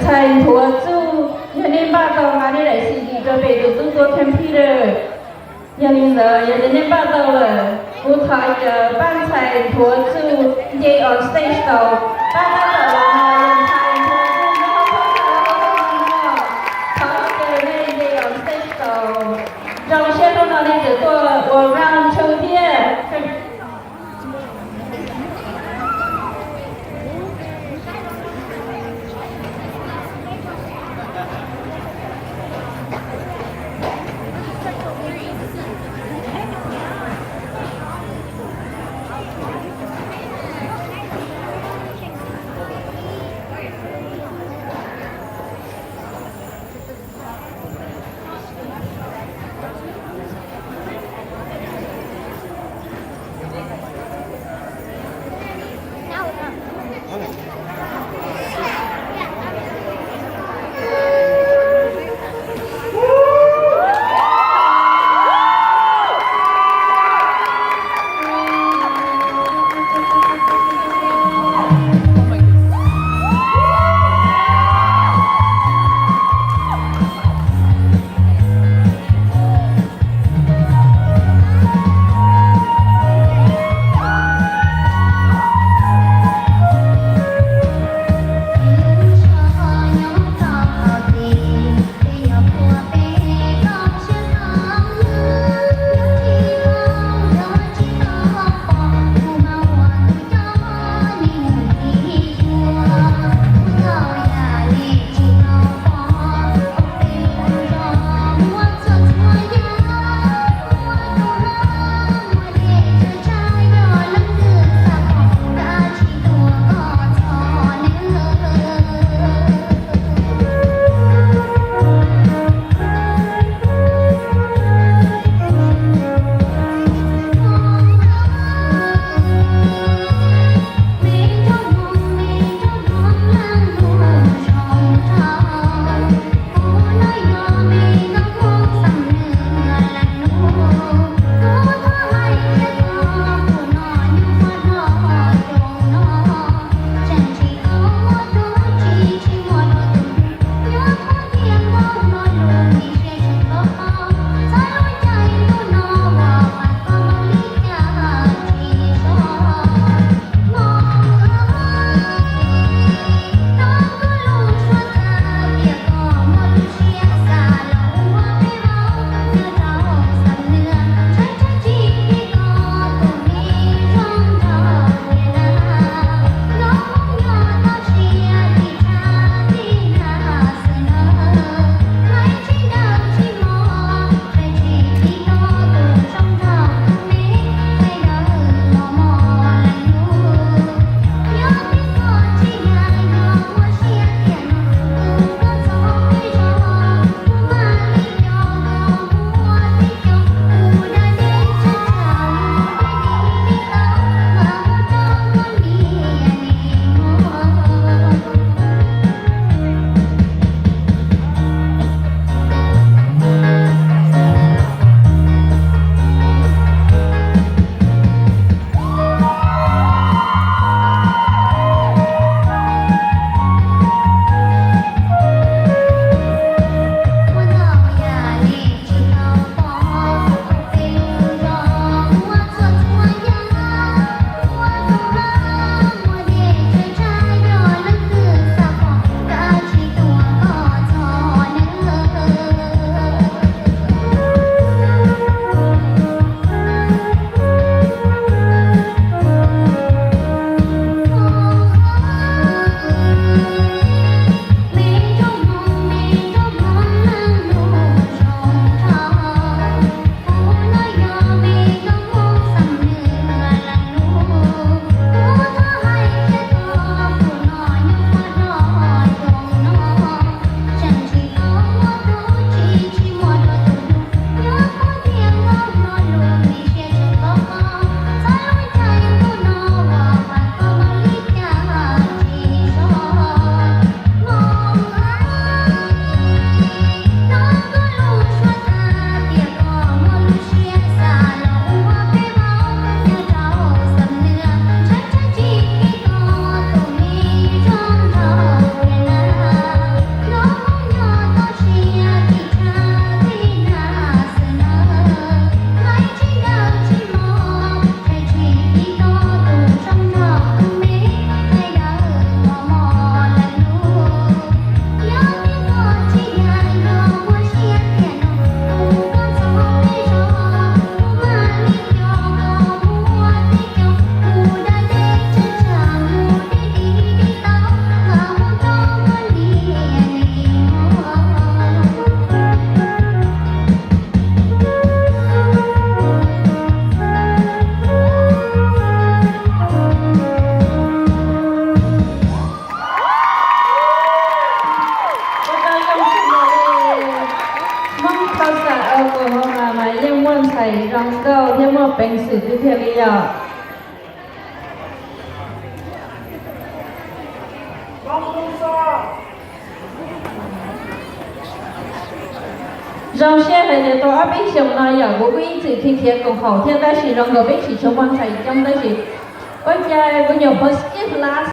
Ntxhais Nthuav Txuj, yog nej npaj tau mas nej daim xim dim rau pem tus tub tuab computer. Yog li ntawd, yog tias nej npaj tau lawm, kuv thov caw pab ntxhais Nthuav Txuj nce on stage tau. Pab tab tom los no yog ntxhais Nthuav Txuj nyob hauv thoob plaws no. Thov caw nej nce on stage tau. Zoo siab hnub no nej tseem tuaj ua round two thiab. ntxhais zoo nkauj thiab muaj peev xwm tiag tiag li yom. Zoo siab hais tias tau ob peb xyoos no yom kuv kuj ib txwm khiav khiav koom haum thiab tab sis zoo nkaus peb tsis tshua muaj ntxhais coob tab sis ua cas kuv nyuam qhuav skip last